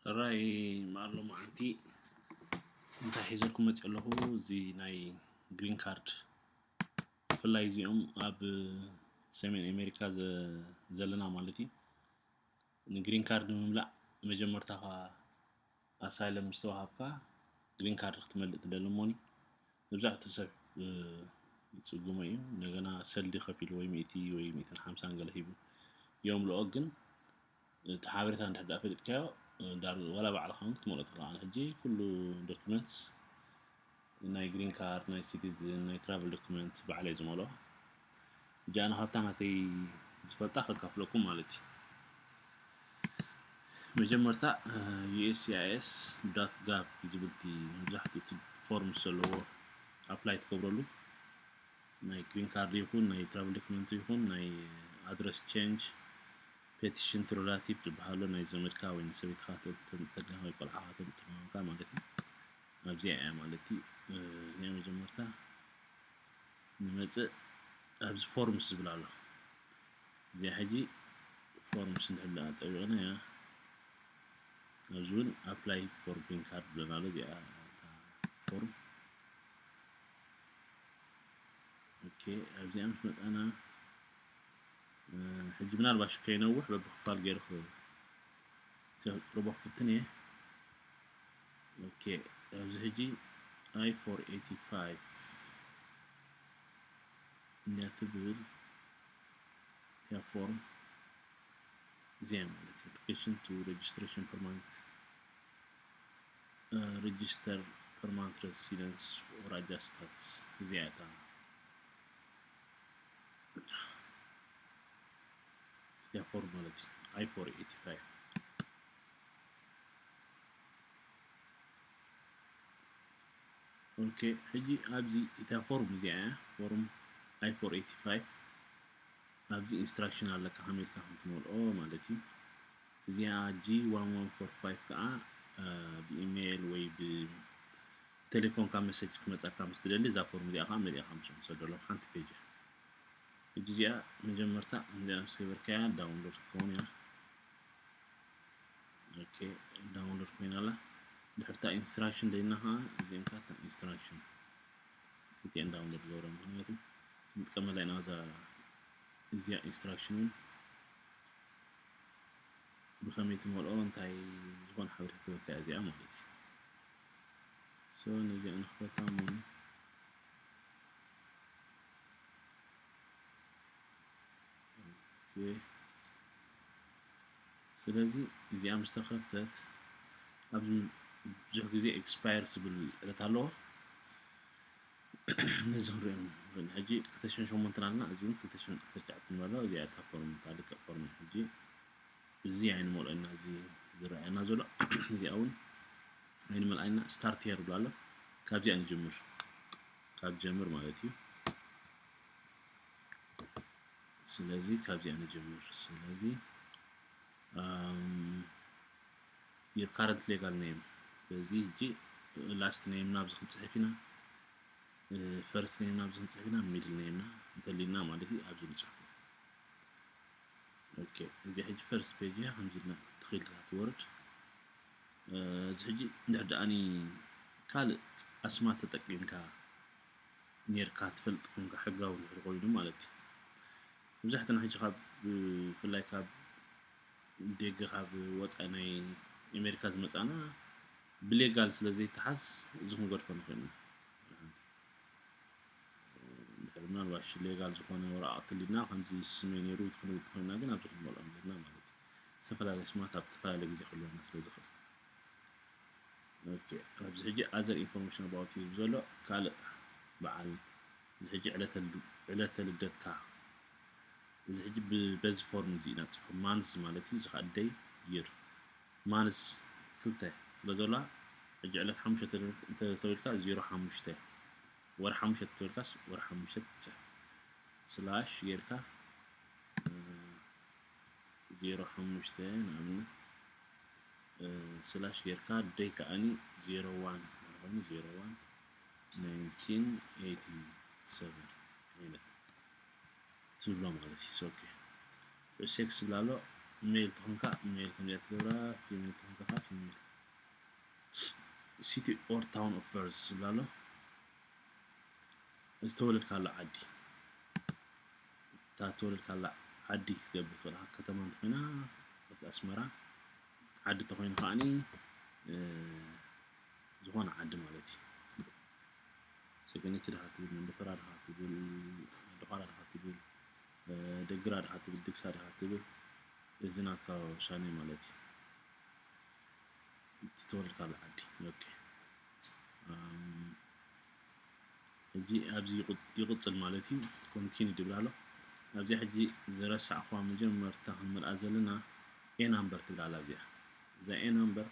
ጥራይ ማር ሎማዓንቲ እንታይ ሒዘልኩም መፅእ ኣለኹ? እዚ ናይ ግሪን ካርድ፣ ብፍላይ እዚኦም ኣብ ሰሜን ኣሜሪካ ዘ-፣ ዘለና ማለት እዩ። ንግሪን ካርድ ንምምላእ መጀመርታኻ ኣሳይለም ምስ ተዋሃብካ ግሪን ካርድ ክትመልእ ትደሊ እሞኒ፣ መብዛሕትኡ ሰብ፣ እ፣ ይጽግሞ እዩ። እንደገና ሰልዲ ከፊሉ ወይ ሚእቲ ወይ ሚእትን ሓምሳን ገለ ሂቡ የምልኦ። ግን እቲ ሓበሬታ እንድሕር ደኣ ፈሊጥካዮ፣ እ፣ ዳር-፣ ዋላ ባዕልኻ እውን ክትመልኦ ትኽእል። ኣነ ሕጂ ኩሉ ዶክመንት፣ ናይ ግሪን ካርድ፣ ናይ ሲቲዝን፣ ናይ ትራቨል ዶክመንት ባዕለይ ዝመልኦ። ሕጂ ኣነ ካብታ ናተይ ዝፈልጣ ከካፍለኩም ማለት እዩ። መጀመርታ፣ ዩ ኤስ ሲ ኣይ ኤስ ዶት ጋቭ ዝብል እቲ መብዛሕትኡ እቲ ፎርም ዘለዎ ኣፕላይ ትገብረሉ፣ ናይ ግሪን ካርድ ይኹን፣ ናይ ትራቨል ዶክመንት ይኹን፣ ናይ ኣድረስ ቼንጅ፣ ፔቲሽን ቱ ሪላቲቭ ዝበሃሎ፣ ናይ ዘመድካ ወይ ንሰበይትኻ ተምጥተልና ወይ ቆልዓኻ ተምጥተልና ማለት እዩ። ኣብዚኣ እያ ማለት እዩ። እ፣ እዚኣ መጀመርታ ንመጽእ፣ ኣብዚ ፎርምስ ዝብል ኣሎ። እዚኣ ሕጂ ፎርምስ እንድሕር ደኣ ጠቢቕናያ፣ ኣብዚ እውን ኣፕላይ ፎር ግሪን ካርድ ብለና ኣሎ። እዚኣ እታ ፎርም። ኦኬ፣ ኣብዚኣ ምስ መጻና፣ እ፣ ሕጂ ምናልባሽ ከይነውሕ በብክፋል ገይሩ ክ-፣ ከቅርቦ ክፍትን እየ። ኦኬ፣ ኣብዚ ሕጂ ኣይ ፎር ኤይቲ ፋይቭ እንድያ ትብል እቲኣ ፎርም እዚኣ ማለት እዩ። Application to registration permanent፣ እ፣ register permanent residence or adjust status እዚኣ እታ እቲኣ ፎርም ማለት እዩ። ኣይ ፎር ኤይቲ ፋይቭ። ኦኬ፣ ሕጂ ኣብዚ እታ ፎርም እዚኣ እያ፣ ፎርም ኣይ ፎር ኤይቲ ፋይቭ። ኣብዚ ኢንስትራክሽን ኣለካ ከመይ ኢልካ ከም ትመልኦ ማለት እዩ። እዚኣ ጂ ዋን ዋን ፎር ፋይቭ ከዓ፣ እ፣ ብኢሜይል ወይ ብቴሌፎንካ መሰጅ ክመፀካ ምስ ትደሊ እዛ ፎርም እዚኣ ከዓ መሊእካ ምስኦም ሰደሎም። ሓንቲ ፔጅ እያ። ሕጂ እዚኣ መጀመርታ እንዲኣ ምስ ገበርካያ ዳውንሎድ ክትከውን እያ። ኦኬ፣ ዳውንሎድ ኮይና ኣላ። ድሕርታ ኢንስትራክሽን ደሊና ከዓ እዚአን ከዓ እታ ኢንስትራክሽን ክልቲአን ዳውንሎድ ገብረ፣ ምክንያቱ ክንጥቀመላ ኢና እዛ፣ እዚኣ ኢንስትራክሽን እውን ብኸመይ ትመልኦ እንታይ ዝኾነ ሓበሬታ ትህበካ እዚኣ ማለት እዩ። ሶ ነዚኣ ንኽፈታ እሞ ኦኬ። ስለዚ እዚኣ ምስ ተኸፍተት ኣብዚ ብዙሕ ግዜ ኤክስፓየር ዝብል ዕለት ኣለዎ። ነዚ ክንሪኦ ንኽእል። ሕጂ ክልተ ሽሕን ሸሞንተን ኣለና፣ እዚ እውን ክልተ ሽሕን ዓሰርተ ትሽዓተን ኣሎ። እዚኣ እታ ፎርም፣ እታ ልክዕ ፎርም እያ። ሕጂ እዚ ኣይንመልኦና፣ እዚ ዝረኣየና ዘሎ እዚኣ እውን ኣይንመልኣና። ስታርት ሄር ብላ ኣሎ። ካብዚኣ ንጀምር፣ ካብ ጀምር ማለት እዩ። ስለዚ ካብዚኣ ንጀምር። ስለዚ፣ ኣም፣ your current legal name፣ በዚ ሕጂ ላስት ኔም ናብዚ ክንጽሕፍ ኢና፣ እ፣ ፈርስት ኔም ናብዚ ክንጽሕፍ ኢና፣ ሚድል ኔም ና እንተሊና ማለት እዩ ኣብዚ ንጽሕፎ። ኦኬ፣ እዚ ሕጂ ፈርስት ፔጅ እያ፣ ከምዚ ኢልና ትኽኢልካ ትወርድ። እ፣ እዚ ሕጂ እንድሕር ደኣኒ ካልእ ኣስማት ተጠቂምካ ኔርካ ትፈልጥ ኮንካ፣ ሕጋዊ እንድሕር ኮይኑ ማለት እዩ። መብዛሕትና ሕጂ ካብ፣ ብፍላይ ካብ ደገ፣ ካብ ወጻኢ ናይ ኣሜሪካ ዝመጻና ብሌጋል ስለ ዘይተሓዝ እዚ ክንገድፎ ንኽእል ኢና። እንድሕር ምናልባሽ ሌጋል ዝኾነ ወረቓቕቲ ሊድና ከምዚ ስመይ ነይሩ ትኽንብል ተኾይና ግን ኣብዚ ክንመልኦም ሊድና ማለት እዩ። ዝተፈላለየ ስማት ኣብ ዝተፈላለየ ግዜ ክህልወና ስለ ዝኽእል። ኦኬ፣ ኣብዚ ሕጂ other information about you ዘሎ ካልእ በዓል፣ እዚ ሕጂ ዕለተ ል-፣ ዕለተ ልደትካ፣ እዚ ሕጂ ብ-፣ በዚ ፎርም እዚ ኢና ንጽሕፎ። ማንዝ ማለት እዩ፣ እዚ ኸኣ ደይ፣ ይር። ማንዝ ክልተ ስለ ዘላ፣ ሕጂ ዕለት ሓሙሽተ እንተ-፣ እንተ-፣ ተወሊድካ ዜሮ ሓሙሽተ፣ ወርሒ ሓሙሽተ ተወሊድካስ ወርሒ ሓሙሽተ ትጽሕፍ። ስላሽ ጌርካ፣ እ፣ ዜሮ ሓሙሽተ ንኣብነት፣ እ፣ ስላሽ ጌርካ ደይ ከኣኒ ዜሮ ዋን ማለት ኮይኑ ዜሮ ዋን ናይንቲን ኤይቲ ሰቨን ዓይነት ትብሎ ማለት እዩ። ኦኬ። ሽዑ ሴክስ ዝብል ኣሎ። ሜል ተኾንካ ሜል ከምዚኣ ትገብራ፣ ፊሜል ተኾንካ ከዓ ፊሜል። City or town of birth ዝብላ ኣሎ። ዝተወለድካሉ ዓዲ፣ እታ ዝተወለድካላ ዓዲ ክትገብር ትኽእል። ኣብ ከተማ እንተኾይና እቲ ኣስመራ፣ ዓዲ እንተኾይኑ ከዓኒ ዝኾነ ዓዲ ማለት እዩ። ሰገነይቲ ድኻ ትብል፣ መንደፈራ ድኻ ትብል፣ መንደፋራ ድኻ ትብል፣ ደግራ ድኻ ትብል፣ ድግሳ ድኻ ትብል፣ እዚ ናትካ ውሳኔ ማለት እዩ። እቲ ተወልድካሉ ዓዲ። ኦኬ። ሕጂ ኣብዚ ይቕጽል ማለት እዩ። ኮንቲኒ ድብል ኣሎ። ኣብዚኣ ሕጂ ዝረሳዕኳ መጀመርታ ክንመልኣ ዘለና ኤ ናምበር ትብል ኣላ። ኣብዚኣ እዛ ኤ ናምበር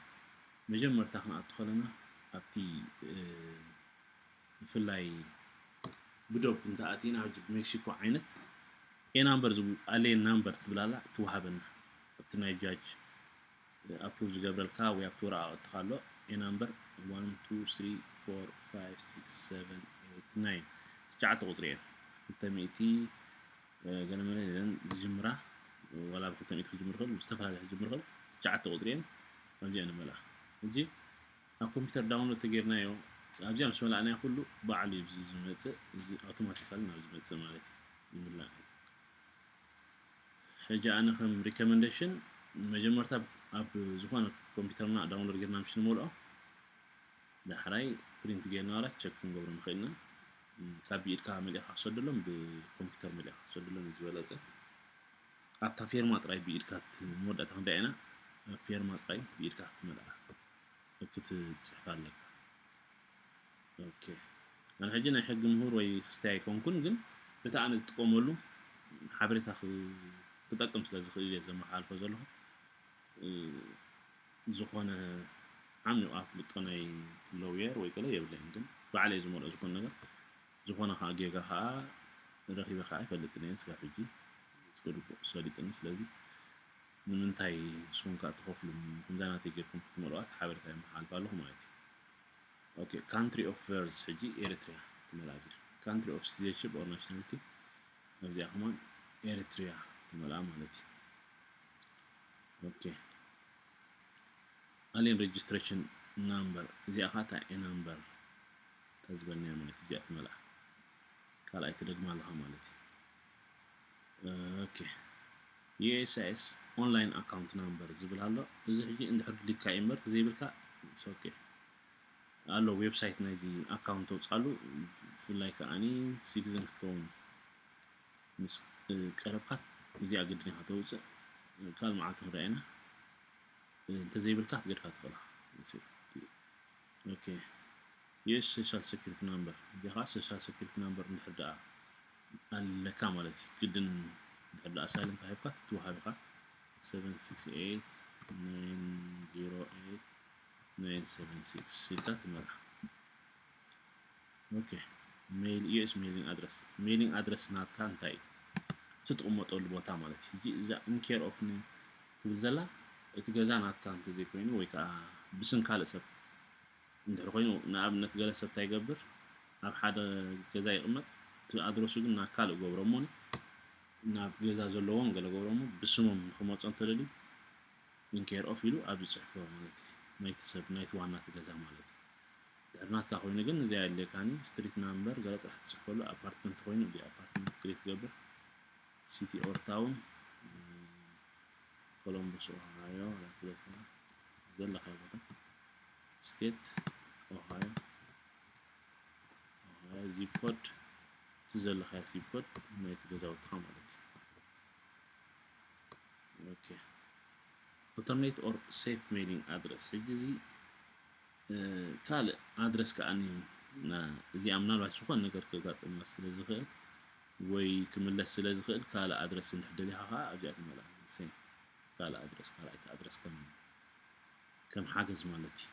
መጀመርታ ክንኣቱ ከለና ኣብቲ ብፍላይ ብዶብ እንተኣቲና ሕጂ ብሜክሲኮ ዓይነት ኤ ናምበር ዝብል ኣሌን ናምበር ትብል ኣላ ትወሃበና ኣብቲ ናይ ጃጅ ኣፕሩቭ ዝገብረልካ ወይ ኣብቲ ወረቓቕትኻ ኣሎ። ኤ ናምበር ዋን ቱ ስሪ ፎር ፋይቭ ሲክስ ሰቨን ኤይት ናይን ትሽዓተ ቁፅሪ እየን። ክልተ ሚእቲ ገለመለ ኢለን ዝጅምራ፣ ዋላ ብ ክልተ ሚእቲ ክጅምር ይኽእል፣ ብዝተፈላለየ ክጅምር ይኽእል። ትሽዓተ ቁፅሪ እየን። ከምዚኣ ንመልኣ። ሕጂ ኣብ ኮምፒውተር ዳውንሎድ ተጌርናዮ ኣብዚኣ ምስ መላእናዮ ኩሉ ባዕሉ እዩ ዝመፅእ። እዚ ኣውቶማቲካሊ ናብ ዝመፅእ ማለት እዩ ይምላእ። ሕጂ ኣነ ከም ሪኮመንዴሽን መጀመርታ ኣብ ዝኾነ ኮምፒውተርና ዳውንሎድ ጌርና ምሽ ንመልኦ፣ ዳሕራይ ፕሪንት ጌርና ዋላ ቸክ ክንገብሮ ንኽእል ኢና። ካብ ብኢድካ መሊእኻ ክሰደሎም ብኮምፒውተር መሊእኻ ክሰደሎም እዩ ዝበለጸ። ኣብታ ፌርማ ጥራይ ብኢድካ መወዳእታ ክንሪኣ ኢና። ኣብ ፌርማ ጥራይ ብኢድካ ክትመልኣ ክትጽሕፍ ኣለካ። ኦኬ። ኣነ ሕጂ ናይ ሕጊ ምሁር ወይ ክስታይ ኣይኮንኩን፣ ግን በቲ ኣነ ዝጥቀመሉ ሓበሬታ ክጠቅም ስለ ዝኽእል እየ ዘመሓላልፎ ዘለኹ። ዝኾነ ዓሚቑ ኣፍልጦ ናይ ሎየር ወይ ገለ የብለይን፣ ግን ባዕለይ ዝመልኦ ዝኾነ ነገር፣ ዝኾነ ከዓ ጌጋ ከዓ ረኺበ ከዓ ኣይፈልጥን እየ። ስጋብ ሕጂ እቲ ግቡእ ሰሊጥኒ። ስለዚ ንምንታይ ንስኹም ከዓ ትኸፍሉ? ከምዛ ናተይ ጌርኩም ክትመልኣት ሓበሬታ የመሓላልፍ ኣለኹ ማለት እዩ። ኦኬ፣ ካንትሪ ኦፍ በርዝ ሕጂ ኤሪትሪያ ትመልኣ። እዚኣ ካንትሪ ኦፍ ሲቲዘንሺፕ ኦር ናሽናሊቲ፣ ኣብዚኣ ከማን ኤሪትሪያ ትመልኣ ማለት እዩ። ኦኬ፣ ኣሊን ሬጅስትሬሽን ናምበር፣ እዚኣ ከዓ እታ ኤ ናምበር እታ ዝበልናያ ማለት እዩ። እዚኣ ትመልኣ፣ ካልኣይ ትደግማ ኣለኻ ማለት እዩ። ኦኬ፣ ዩ ኤስ ሲ ኣይ ኤስ ኦንላይን ኣካውንት ናምበር ዝብል ኣሎ። እዚ ሕጂ እንድሕር ድልካ እዩ እምበር ተዘይብልካ ኦኬ ኣሎ። ዌብሳይት ናይዚ ኣካውንት ተውፅኣሉ። ብፍላይ ከዓኒ ሲቲዝን ክትከውን ምስ ቀረብካ እዚኣ ግድን ኢኻ ተውፅእ። ካልእ መዓልቲ ክንሪኣ ኢና። እንተዘይብልካ ክትገድፋ ትኽእላ። ኦኬ፣ ዩ ኤስ ሶሻል ሴኩሪቲ ናምበር፣ እዚኣ ከዓ ሶሻል ሴኩሪቲ ናምበር እንድሕር ደኣ ኣለካ ማለት እዩ። ግድን እንድሕር ደኣ ሳይለንት ተዋሂብካ ትወሃብ ኢኻ። ሰቨን ሲክስ ኤይት ናይን ዜሮ ኤይት ናይን ሰቨን ሲክስ ኢልካ ትመልኣ። ኦኬ፣ ሜል፣ ዩ ኤስ ሜሊንግ ኣድረስ። ሜሊንግ ኣድረስ ናትካ እንታይ እዩ? እቲ ትቕመጠሉ ቦታ ማለት እዩ። ሕጂ እዛ ኢን ኬር ኦፍ ትብል ዘላ እቲ ገዛ ናትካ እንተዘይኮይኑ ወይ ከዓ ብስም ካልእ ሰብ እንድሕር ኮይኑ፣ ንኣብነት ገለ ሰብ እንታይ ይገብር፣ ኣብ ሓደ ገዛ ይቕመጥ፣ እቲ ኣድረሱ ግን ናብ ካልእ ገብሮ እሞ ናብ ገዛ ዘለዎም ገለ ገብሮ እሞ ብስሞም ንክመፁ እንተደልዩ ኢን ኬር ኦፍ ኢሉ ኣብ ዝፅሕፎ ማለት እዩ። ናይቲ ሰብ፣ ናይቲ ዋና እቲ ገዛ ማለት እዩ። ድሕሪ ናትካ ኮይኑ ግን እዚኣ የድልየካን እዩ። ስትሪት ናምበር ገለ ጥራሕ ትፅሕፈሉ። ኣፓርትመንት ኮይኑ እዚኣ ኣፓርትመንት ክሬት ትገብር። ሲቲ ኦር ታውን፣ ኮሎምበስ ኦሃዮ፣ ዋላ ትብለካ ዘለኻዮ ቦታ። ስቴት ኦሃዮ፣ ኦሃዮ። ዚፕ ኮድ፣ እቲ ዘለኻዮ ዚፕ ኮድ ናይቲ ገዛውትኻ ማለት እዩ። ኦኬ። ኣልተርኔት ኦር ሴፍ ሜሊንግ ኣድረስ። ሕጂ እዚ ካልእ ኣድረስ ከዓኒ፣ እዚኣ ምናልባት ዝኾነ ነገር ከጋጥማ ስለ ዝኽእል ወይ ክምለስ ስለ ዝኽእል፣ ካልእ ኣድረስ እንድሕር ደሊኻ ከዓ ኣብዚኣ ትመልኣ። ሴም ካልእ ኣድረስ፣ ካልኣይቲ ኣድረስ ከም፣ ከም ሓገዝ ማለት እዩ።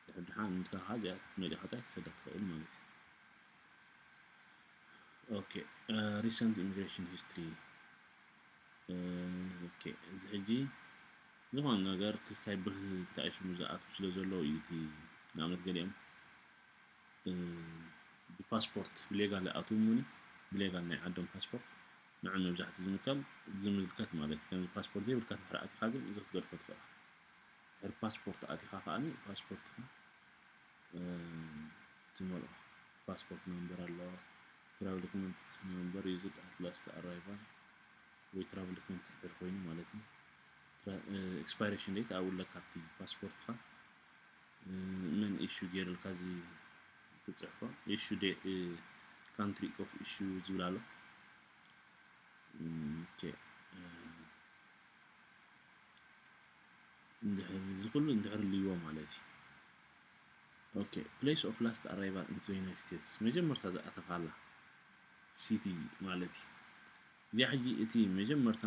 ድሕር ድሓን እንድካ ከዓ እዚኣ መሊእኻ ጥራይ ክትሰዳ ትኽእል ማለት እዩ። ኦኬ፣ ሪሰንት ኢሚግሬሽን ሂስትሪ። ኦኬ፣ እዚ ሕጂ ዝኾነ ነገር ክስታይ ብተኣሽሙ ዝኣትዉ ስለ ዘለዉ እዩ። እቲ ንኣብነት ገሊኦም ብፓስፖርት ብሌጋል ይኣትዉ እሞኒ ብሌጋል ናይ ዓዶም ፓስፖርት ንዕ መብዛሕትኡ ዝምከል ዝምልከት ማለት እዩ። ከምዚ ፓስፖርት ዘይብልካ ድሕሪ ኣቲኻ ግን እዚ ክትገድፎ ትኽእል። ድሕሪ ፓስፖርት ኣቲኻ ከኣ ፓስፖርትኻ ትመልኦ። ፓስፖርት ናምበር ኣለዎ። ትራቭል ዶክመንት ናምበር ዩዝድ ኣት ላስት ኣራይቫል ወይ ትራቭል ዶክመንት ድሕር ኮይኑ ማለት እዩ። ኤክስፓይሬሽን ዴት ኣብኡ ኣለካ ኣብቲ ፓስፖርትካ መን ኢሹ ገይርልካ እዚ ትፅሕፎ ኢሹ ካንትሪ ኦፍ ኢሹ ዝብል ኣሎ። ኦኬ፣ እንድሕር እዚ ኩሉ እንድሕር ልይዎ ማለት እዩ። ኦኬ፣ place of last arrival into the United States፣ መጀመርታ ዝኣተኻላ ሲቲ ማለት እዩ። እዚኣ ሕጂ እቲ መጀመርታ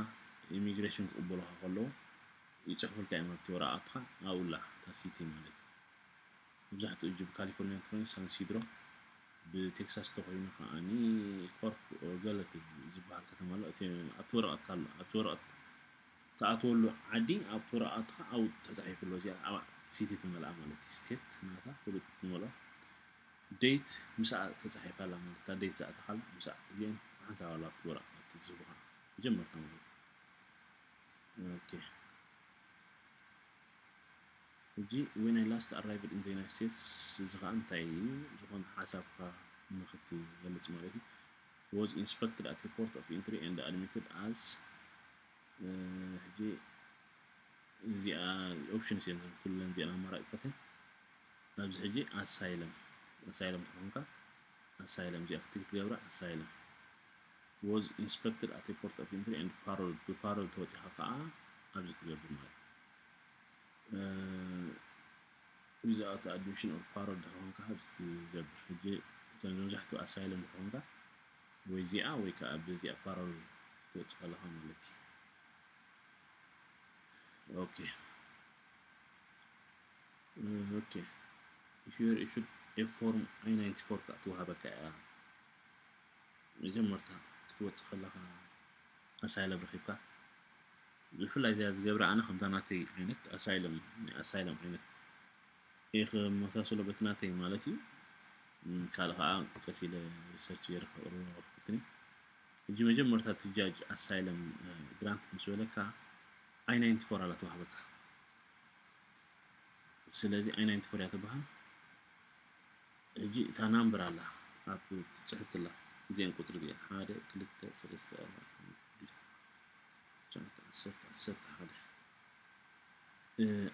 ኢሚግሬሽን ክቕበሉኻ ከለዉ ይፅሕፉልካ እዮም ኣብቲ ወረቓቕትኻ ኣብኡ ኣላ እታ ሲቲ ማለት እዩ። መብዛሕትኡ ሕጂ ብካሊፎርኒያ እንተኾይኑ ሳን ሲድሮ፣ ብቴክሳስ እንተኾይኑ ከዓኒ ኮርፕ ገለ ዝበሃል ከተማ ኣሎ። እቲ ኣብቲ ወረቐትካ ኣሎ ኣብቲ ወረቐት ትኣትወሉ ዓዲ ኣብቲ ወረቐትካ ኣብኡ ተፃሒፉ ኣሎ። እዚኣ ኣብ ሲቲ ትመልኣ ማለት እዩ። ስቴት ናታ ፍሉጥ ትመልኦ። ዴት ምስኣ ተፃሒፋ ኣላ ማለት እታ ዴት ዝኣተኻላ ምስኣ እዚአን ሓንሳብ ኣላ ኣብቲ ወረቐት ዝህቡኻ መጀመርታ ማለት እዩ። ኦኬ ሕጂ when I last arrived in the United States እዚ ከዓ እንታይ እዩ ዝኾነ ሓሳብካ ንክትገልፅ ማለት እዩ። Was inspected at the port of entry and admitted as ሕጂ እዚኣ ኦፕሽንስ እየን ኩለን እዚአን ኣማራፂታት እየን። ኣብዚ ሕጂ ኣሳይለም ኣሳይለም ተኾንካ ኣሳይለም እዚኣ ክትገብራ ኣሳይለም was inspected at the port of entry and parole ብፓሮል ተወፂኻ ከዓ ኣብዚ ትገብር ማለት እዩ። Without admission or parole ተኾንካ ኣብዚ ትገብር ሕጂ ከም መብዛሕትኡ ኣሳይለም ተኾንካ ወይ እዚኣ ወይ ከዓ ብዚኣ ፓሮል ትወፅእ ኣለኻ ማለት እዩ። ኦኬ ኦኬ if you are issued a form I ninety-four ከዓ ትወሃበካ እያ። መጀመርታ ክትወፅእ ከለኻ ኣሳይለም ረኺብካ ብፍላይ እዚኣ ዝገብረ ኣነ ከምታ ናተይ ዓይነት ኣሳይለም ናይ ኣሳይለም ዓይነት እየ ክመሳሰሎ በቲ ናተይ ማለት እዩ። ካልእ ከዓ ቀስ ኢለ ሪሰርች ገይረ ከቕርቦ ክፍትን ሕጂ መጀመርታ እቲ ጃጅ ኣሳይለም ግራንት ምስ በለካ I ninety-four ኣላ ትወሃበካ። ስለዚ I ninety-four እያ ትበሃል። ሕጂ እታ ናምበር ኣላ ኣብ ትፅሕፍትላ እዚአን ቁፅሪ እዚአን ሓደ ክልተ ሰለስተ ኣርባዕተ ሓሙሽተ ሽዱሽተ ትሽዓተ ዓሰርተ ዓሰርተ ሓደ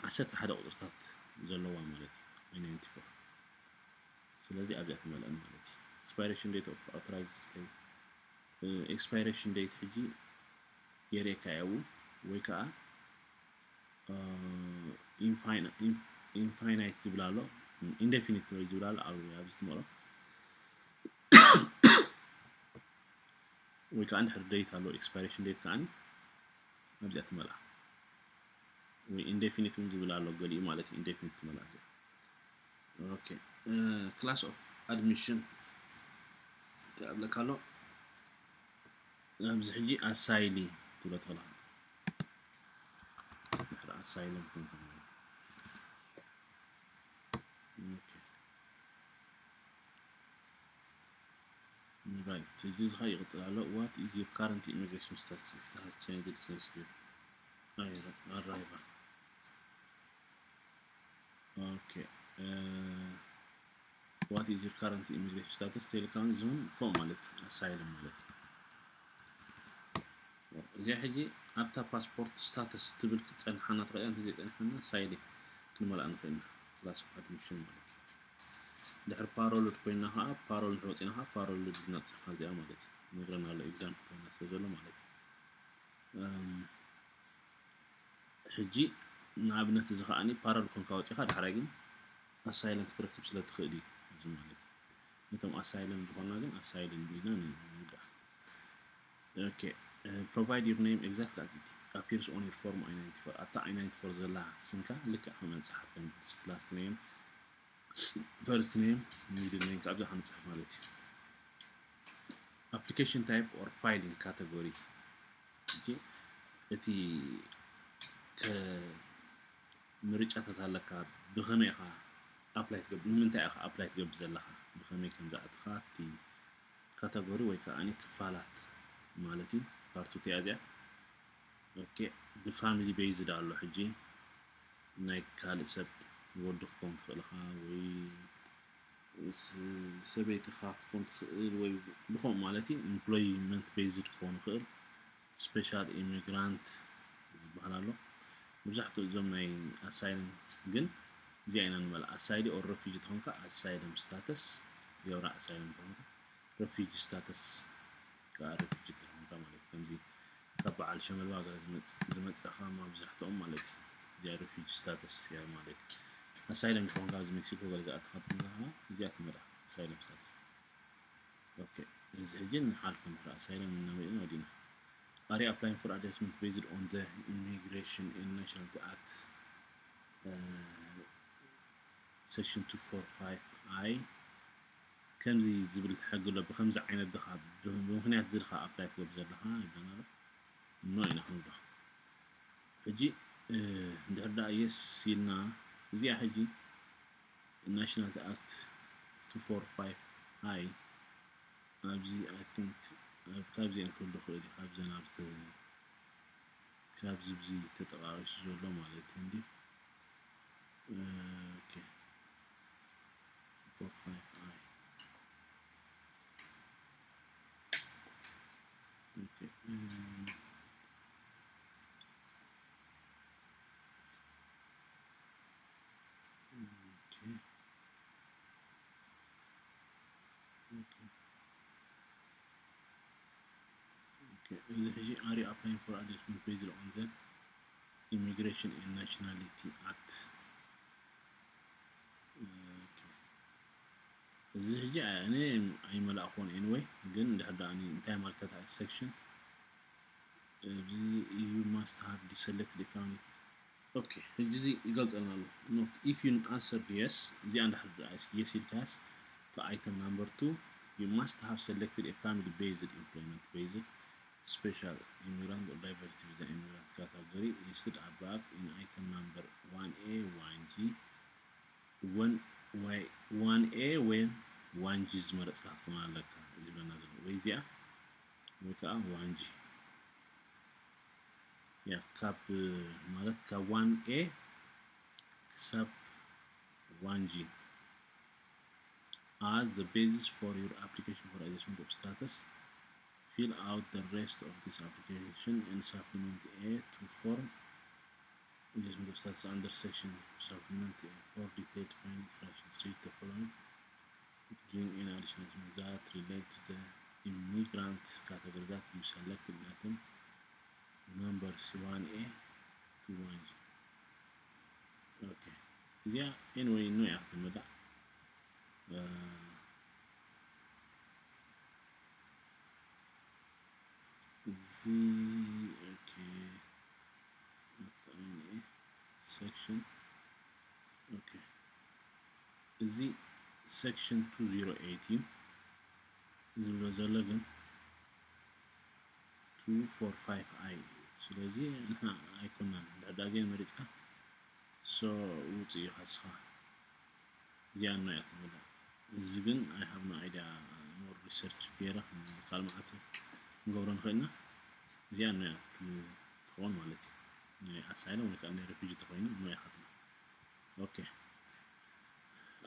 ዓሰርተ ሓደ ቁፅርታት ዘለዋ ማለት እዩ። I ninety-four ስለዚ ኣብዚኣ ትመልአን ማለት እዩ። Expiration date of authorized stay expiration date ሕጂ የርእየካ ያው ወይ ከዓ ኢንፋይናይት ዝብል ኣሎ ኢንዴፊኒት ወይ ዝብል ኣሎ ኣብዚ ትመልኦ ወይ ከዓ እንድሕር ዴት ኣሎ ኤክስፓይሬሽን ዴት ከዓ ኣብዚኣ ትመልኣ ወይ ኢንዴፊኒት እውን ዝብል ኣሎ ገሊኡ ማለት እዩ ኢንዴፊኒት ትመልኣ እዚኣ ኦኬ class of admission ክኣብለካ ኣሎ ኣብዚ ሕጂ ኣሳይሊ ትብሎ ተለኻ ድሕሪ ኣሳይሎም ኮንካ ማለት right ሕጂ ዝኻ ይቕፅል ኣሎ what is your current immigration status if you have changed since your arrival okay what is your current immigration status ተልካውን ዝሆን ከምኡ ማለት እዩ ኣሳይሎም ማለት እዩ እዚኣ ሕጂ ኣብታ ፓስፖርት ስታተስ ትብል ክትፀንሓና ትኽእል እንተ ዘይፀንሓና ሳይሊ ክንመልኣ ንኽእል ኢና class of admission ማለት እዩ ድሕሪ ፓሮልድ ኮይና ከዓ ፓሮልድ ወፂና ከዓ ፓሮልድ ኢልና ፅሕፋ እዚኣ ማለት እዩ ነግረና ኣሎ ኤግዛምፕል ኮይና ስለ ዘሎ ማለት እዩ ሕጂ ንኣብነት እዚ ከዓኒ ፓራል ኮንካ ወፂኻ ዳሕራይ ግን ኣሳይለም ክትረክብ ስለ ትኽእል እዩ እዚ ማለት እዩ ነቶም ኣሳይለም ዝኾንና ግን ኣሳይለም ኢልና ንውዳእ okay provide your name exactly as it appears on your form I ninety-four ኣብታ I ninety-four ዘላ ስምካ ልክዕ ከም መፅሓፍን last name first name middle name ካብዚ ክንፅሕፍ ማለት እዩ application type or filing category እቲ ምርጫታት ኣለካ ብኸመይ ኢኻ apply ትገብር ንምንታይ ኢኻ apply ትገብር ዘለኻ ብኸመይ ከም ዝኣተኻ እቲ category ወይ ከዓ ክፋላት ማለት እዩ። ፓርቱ እቲኣ እዚኣ ኦኬ፣ ብፋሚሊ ቤዝድ ኣሎ። ሕጂ ናይ ካልእ ሰብ ወዲ ክትከውን ትኽእል ኢኻ ወይ ሰበይትኻ ክትኮን ትኽእል ወይ ብኸምኡ ማለት እዩ። ኢምፕሎይመንት ቤዝድ ክኸውን ይኽእል። ስፔሻል ኢሚግራንት ዝበሃል ኣሎ። መብዛሕትኡ እዞም ናይ ኣሳይለም ግን እዚኣ ኢና ንመልኣ። ኣሳይሊ ኦር ረፊጂ ተኾንካ ኣሳይለም ስታተስ ትገብራ። ኣሳይለም ተኾንካ ረፊጂ ስታተስ ከዓ ረፊጂ ተኾንካ ማለት እዩ። ከምዚ ካብ በዓል ሸመልባ ገለ ዝመጽ- ዝመጸኻ መብዛሕትኦም ማለት እዩ። እዚኣ ረፊጂ ስታተስ እያ ማለት እዩ። ኣሳይለም ተኾንካ ኣብዚ ሜክሲኮ ገለ ዝኣተኻ ተኾንካ ከዓ እዚኣ ትመልኣ ኣሳይለም ስታተስ። ኦኬ፣ እዚ ሕጂ ንሓልፎ ንሕራ ኣሳይለም እናመሊእና ወዲና። Are you applying for adjustment based on the Immigration and Nationality Act section two four five I? ከምዚ ዝብል ሕጊ ኣሎ። ብከምዚ ዓይነት ድኻ ብምኽንያት እዚ ድኻ ኣፕላይ ትገብር ዘለኻ ይብለና ኣሎ። ኖ ኢና ክንብሎ። ሕጂ እንድሕር ደኣ የስ ኢልና እዚኣ ሕጂ ናሽናል ኣክት two four five I ኣብዚ I think ካብዚኣን ክህሉ ይኽእል እዩ። ካብዘን ኣብ ካብዚ ብዚ ተጠቃቂሱ ዘሎ ማለት እዩ እንዲ okay four five I okay okay okay okay እዚ ሕጂ are you applying for adjustment based on the Immigration and Nationality Act okay እዚ ሕጂ እኔ ኣይመላእኮን anyway ግን እንድሕር ደኣ እንታይ ማለት እታ section you must have deselected family okay ሕጂ እዚ ይገልጸልና ኣሎ not if you answered yes እዚኣ እንድሕር yes ኢልካስ to item number two you must have selected a family based employment based special immigrant or diversity visa immigrant category listed above in item number one A one G one A ወይ one G ዝመረጽካ ክትኮን ኣለካ ዝብለና ዘሎ ወይ እዚኣ ወይ ከዓ one G ያ ካብ ማለት ካብ one A ክሳብ one G as the basis for your application for adjustment of status. Fill out the rest of this application and supplement A to form adjustment of status under section supplement A for detailed finding instructions. Read the following, including any additional that relate to the immigrant category that you selected in item numbers one A to one G. Okay. እዚኣ anyway no እያ ክትመዳ እዚ okay section okay እዚ section two zero eight እዩ ዝብሎ ዘሎ ግን two four five I እዩ ስለዚ ንሕና ኣይኮናን ድሕዳዜን መሪፅካ so ውፅእ እዩ ካስኻ እዚኣ ኖ እያ ትብል እዚ ግን I have no idea more research ገይረ ካልእ መዓልቲ ክንገብሮ ንኽእል ኢና እዚኣ ኖ እያ ትኸውን ማለት እዩ ናይ asylum ወይ ከዓ ናይ refugee ተኾይኑ ኖ እያ ክትብል okay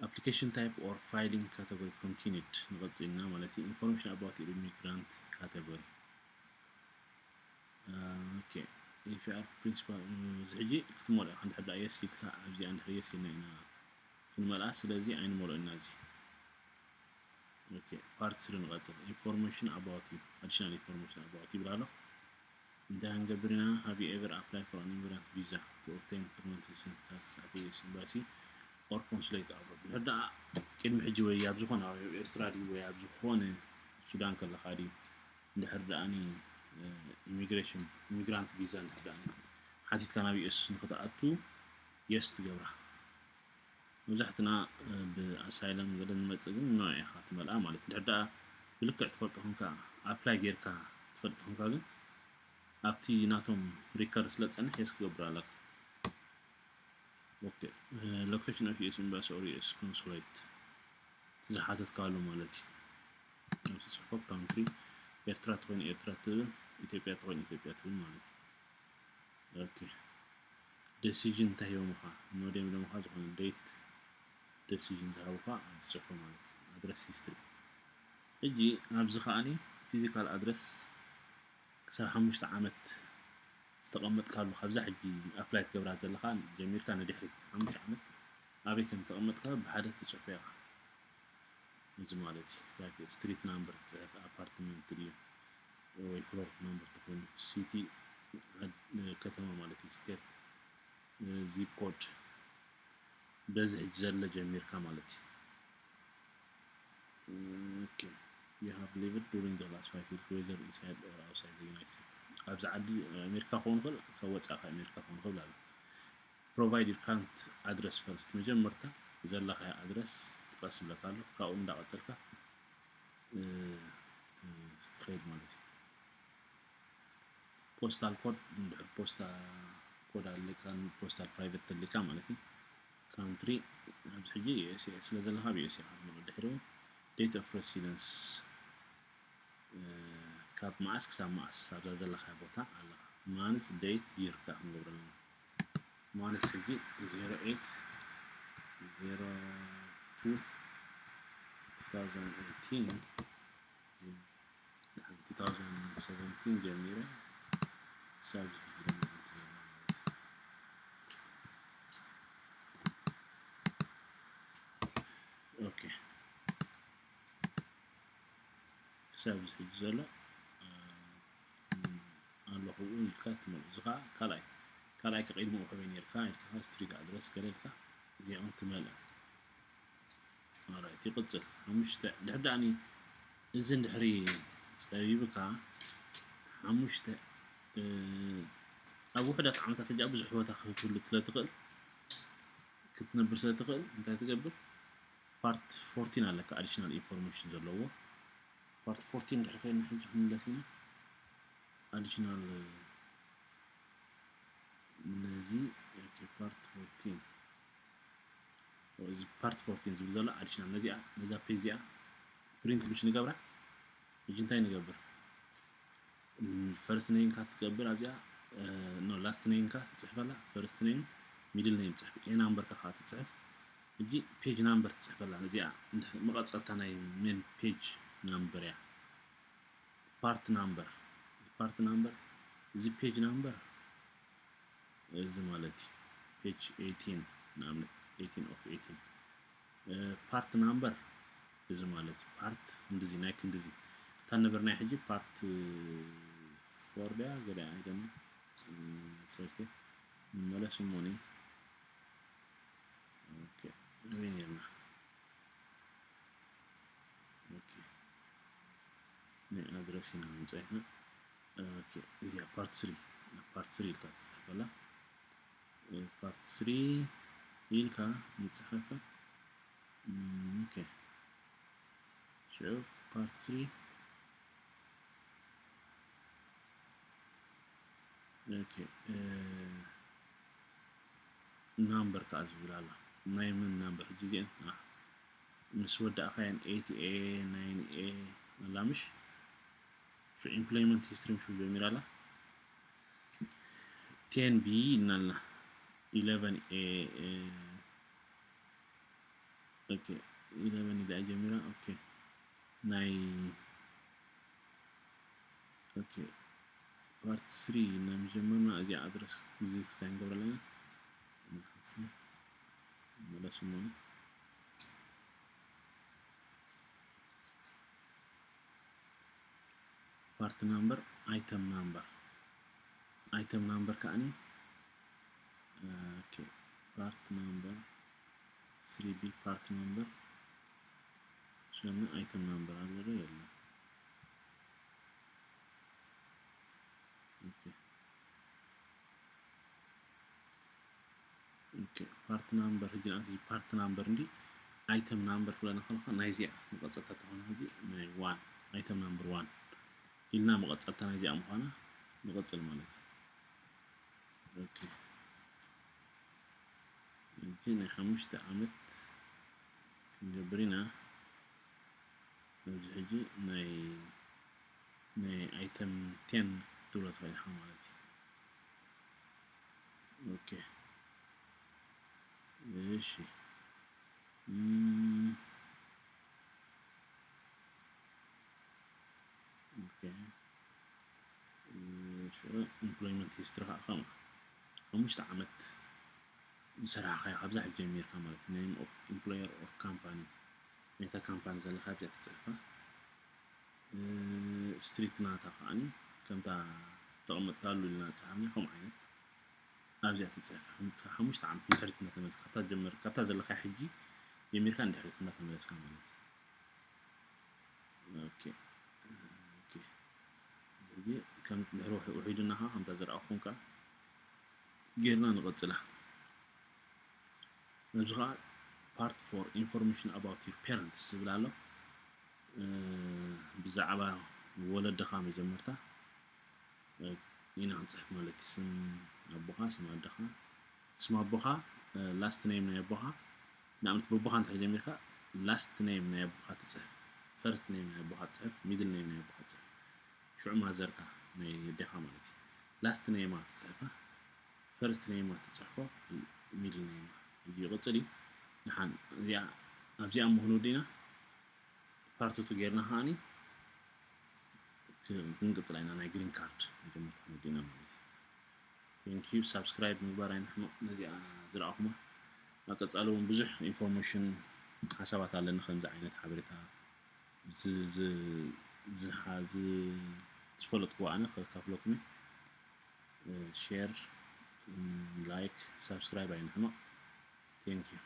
application type or filing category continued ንቐፅልና ማለት እዩ information about immigrant category okay if you are principal እዚ ሕጂ ክትመልኦ ኢኻ እንድሕር ደኣ yes ኢልካ ኣብዚኣ እንድሕር yes ኢልና ኢና ክንመልኣ ስለዚ ኣይንመልኦ ኢና እዚ okay part three ንቐፅል information about you additional information about you ይብል ኣሎ እንታይ ክንገብር ኢና have you ever apply for an immigrant visa to obtain permanent resident status at the U S embassy or consulate abroad እንድሕር ደኣ ቅድሚ ሕጂ ወይ ኣብ ዝኾነ ኣብ ኤርትራ ድዩ ወይ ኣብ ዝኾነ ሱዳን ከለኻ ድዩ እንድሕር ደኣኒ immigrant visa እንድሕር ደኣኒ ሓቲትካ ናብ U S ንክትኣቱ yes ትገብራ መብዛሕትና ብ asylum ገለ ንመፅእ ግን no ኢኻ ትመልኣ ማለት እንድሕር ደኣ ብልክዕ ትፈልጦ ኮንካ apply ጌርካ ትፈልጥ ኮንካ ግን ኣብቲ ናቶም record ስለ ዝፀንሕ yes ክገብር ኣለካ okay location of U S embassy or U S consulate ዝሓተትካሉ ማለት እዩ ኣብቲ ፅሑፎ country ኤርትራ ተኾይኑ ኤርትራ ትብል፣ ኢትዮጵያ ተኾይኑ ኢትዮጵያ ትብል ማለት እዩ። ኦኬ፣ decision እንታይ ሂቦምኻ? ኖ ድዮም ኢሎምኻ? ዝኾነ date decision ዝሃቡኻ ኣብ ጽሑፎ ማለት እዩ። Address history። ሕጂ ኣብዚ ከኣኒ physical address ክሳብ ሓሙሽተ ዓመት ዝተቐመጥካሉ፣ ካብዛ ሕጂ apply ትገብራ ዘለኻ ጀሚርካ ንድሕሪት ሓሙሽተ ዓመት ኣበይ ከም ተቐመጥካ ብሓደ ትጽሕፎ ኢኻ። እዚ ማለት እዩ። Street number ትጽሕፍ፣ apartment ድዩ ወይ floor number ተኾይኑ፣ city፣ ዓድ-፣ ከተማ ማለት እዩ፣ state፣ zip code፣ በዚ ሕጂ ዘሎ ጀሚርካ ማለት እዩ። ኦኬ፣ you have lived during the last five years whether inside or outside the United States። ኣብዚ ዓዲ ኣሜሪካ ክኸውን ይኽእል፣ ካብ ወጻኢ ካብ ኣሜሪካ ክኸውን ይኽእል ኣሎ። Provide your current address first። መጀመርታ ዘለኻዮ ኣድረስ ጥቀስ ይብለካ ኣሎ። ካብኡ እንዳቐጸልካ፣ እ፣ ት-፣ ትኸይድ ማለት እዩ። Postal code፣ እንድሕር ፖስታ ኮድ ኣለካ፣ postal private ተልካ ማለት እዩ። Country፣ ኣብዚ ሕጂ USA ስለ ዘለኻ ኣብ USA ኢኻ ትመልኦ። ድሕሪኡ date of residence፣ እ፣ ካብ መዓስ ክሳብ መዓስ ኣብዛ ዘለኻ ቦታ ኣለኻ። Month፣ date፣ year ከኣ ክንገብረሉ። Month ሕጂ zero eight zero two two thousand eighteen፣ two thousand seventeen ጀሚረ ክሳብ ሕጂ ድማ እንትን ኢልና ማለት እዩ። ኦኬ፣ ክሳብ እዚ ሕጂ ዘሎ፣ እ፣ ኣለኹ ኢልካ ትመልኦ። እዚ ኸዓ ካልኣይ፣ ካልኣይ ከቕድምኡ ከበይ ነርካ ኢልካ፣ street address ገለ ኢልካ፣ እዚኣ እውን ትመልእ። Alright፣ ይቕጽል። ሓሙሽተ፣ ድሕሪ ደኣኒ፣ እዚ እንድሕሪ ጸቢብካ፣ ሓሙሽተ፣ እ፣ ኣብ ውሑዳት ዓመታት ሕጂ ኣብ ብዙሕ ቦታ ክትህሉ ስለ ትኽእል፣ ክትነብር ስለ ትኽእል፣ እንታይ ትገብር? Part fourteen ኣለካ፣ additional information ዘለዎ። Part fourteen ድሕሪ ከይድና ሕጂ ክንምለስ ኢና። Additional፣ ነዚ፣ ኦኬ፣ part fourteen። እዚ part fourteen ዝብል ዘሎ additional፣ ነዚኣ፣ ነዛ page እዚኣ print ምሽ ንገብራ። ሕጂ እንታይ ንገብር? ም፣ first name ካ ትገብር ኣብዚኣ፣ እ፣ no፣ last name ካ ትጽሕፈላ። First name፣ middle name ትጽሕፍ፣ A number ካ ከዓ ትጽሕፍ። ሕጂ page number ትጽሕፈላ። ነዚኣ እንድሕር መቐጸልታ ናይ main page number እያ። Part number፣ part number፣ እዚ page number እዚ ማለት እዩ። Page eighteen፣ ንኣብነት eighteen of eighteen። እ፣ part number እዚ ማለት እዩ። Part ክንድዚ፣ ናይ ክንድዚ። እታ ነበርናይ ሕጂ part four ድያ? ገለ ኣይደና። እ፣ ኦኬ። ንመለስ እሞኒ። ኦኬ። ኣበይ ነርና? ኦኬ። ናይ ኣድረስ ኢና ምንጻ ኢኻ። ኦኬ። እዚኣ part three። Part three ኢልካ ትጽሕፈላ። እ፣ part three ኢልካ ምጽሓፍካ። እም፣ ኦኬ። ሽዑ part three። ኦኬ፣ እ፣ number ከኣ ዝብል ኣሎ። ናይ መን number? ሕጂ እዚአን፣ አ፣ ምስ ወዳእካየን eight A፣ nine A ኣላ ምሽ? ሽዑ employment history ምሽ ጀሚራ ኣላ። Ten B ኢልና ኣለና። Eleven A፣ እ፣ ኦኬ፣ eleven ኢላ ጀሚራ። ኦኬ፣ ናይ፣ ኦኬ፣ part three ኢና ምጀመርና። እዚኣ ኣድረስ እዚ ክስታይ ንገብረላ ኢና። መለስ እሞ part number፣ item number፣ item number ከኣኒ፣ ኦኬ፣ part number፣ three B part number፣ ሽወና item number ኣሎ ዶ የለን? ኦኬ። ኦኬ፣ part number፣ ሕጂ ንኣስ part number እንዲ item number ክብለና ከለኻ ናይዚኣ መቐጸልታ ተኾነ ሕጂ ናይ one፣ item number one ኢልና መቐጸልታ ናይዚኣ ምዃና ንቐጽል ማለት እዩ። ኦኬ። ሕጂ ናይ ሓሙሽተ ዓመት ክንገብር ኢና። ኣብዚ ሕጂ ናይ ናይ item ten ክትብሎ ትኽእል ኢኻ ማለት እዩ። ኦኬ፣ እሺ። እም፣ ኦኬ። እሺ፣ employment history ከዓ ከምኡ ሓሙሽተ ዓመት ዝሰራሕካዮ ካብዛ ሕጂ ጀሚርካ ማለት እዩ። Name of employer or company፣ ናይታ ካምፓኒ ዘለካ ኣብዚኣ ትፅሕፋ። ስትሪት ናታ ከዓኒ ከምታ ተቐመጥካሉ ኢልና ዝፀሓፍና ከምኡ ዓይነት ኣብዚኣ ትፅሕፍ። ሓሙሽተ ዓመት ንድሕሪት እናተመለስካ ካብታ ጀመር-፣ ካብታ ዘለካ ሕጂ ጀሚርካ ንድሕሪት እናተመለስካ ማለት እዩ። ኦኬ፣ ኦኬ። ሕጂ ከም ድሕሪ ውሕ-፣ ውሒዱና ከዓ ከምታ ዝረኣኹም ከዓ ጌርና ንቐፅላ። ኣብዚ ከዓ part for information about your parents ዝብል ኣሎ። እ፣ ብዛዕባ ወለድኻ መጀመርታ፣ እ፣ ኢና ክንፅሕፍ ማለት እዩ። ስም ኣቦኻ፣ ስም ኣደኻ፣ ስም ኣቦኻ፣ እ፣ last name ናይ ኣቦኻ። ንኣብነት ብኣቦኻ እንተ ጀሚርካ last name ናይ ኣቦኻ ትፅሕፍ፣ first name ናይ ኣቦኻ ትፅሕፍ፣ middle name ናይ ኣቦኻ ትፅሕፍ። ሽዑ ማዘርካ ናይ ኣዴኻ ማለት እዩ። Last name ኣ ትፅሕፋ፣ first name ኣ ትፅሕፎ፣ middle name ኣ። ሕጂ ይቕፅል እዩ። ንሓን እዚኣ፣ ኣብዚኣ እሞ ክንውድእ ኢና። Part two ጌርና ከዓኒ ክ-፣ ክንቅፅላ ኢና። ናይ ግሪን ካርድ መጀመርታ ክንውድእ ኢና ማለት እዩ። Thank you። ሳብስክራይብ ምግባር ኣይንሕመቕ። ነዚኣ ዝረኣኹማ ኣብ ቀፃሊ እውን ብዙሕ ኢንፎርሜሽን ሓሳባት ኣለኒ፣ ከምዚ ዓይነት ሓበሬታ ዝ-፣ ዝ-፣ ዝሓ-፣ ዝ-፣ ዝፈለጥኩዎ ኣነ ከካፍለኩም እየ። እ፣ ሼር፣ ም፣ ላይክ፣ ሳብስክራይብ ኣይንሕመቕ። Thank you።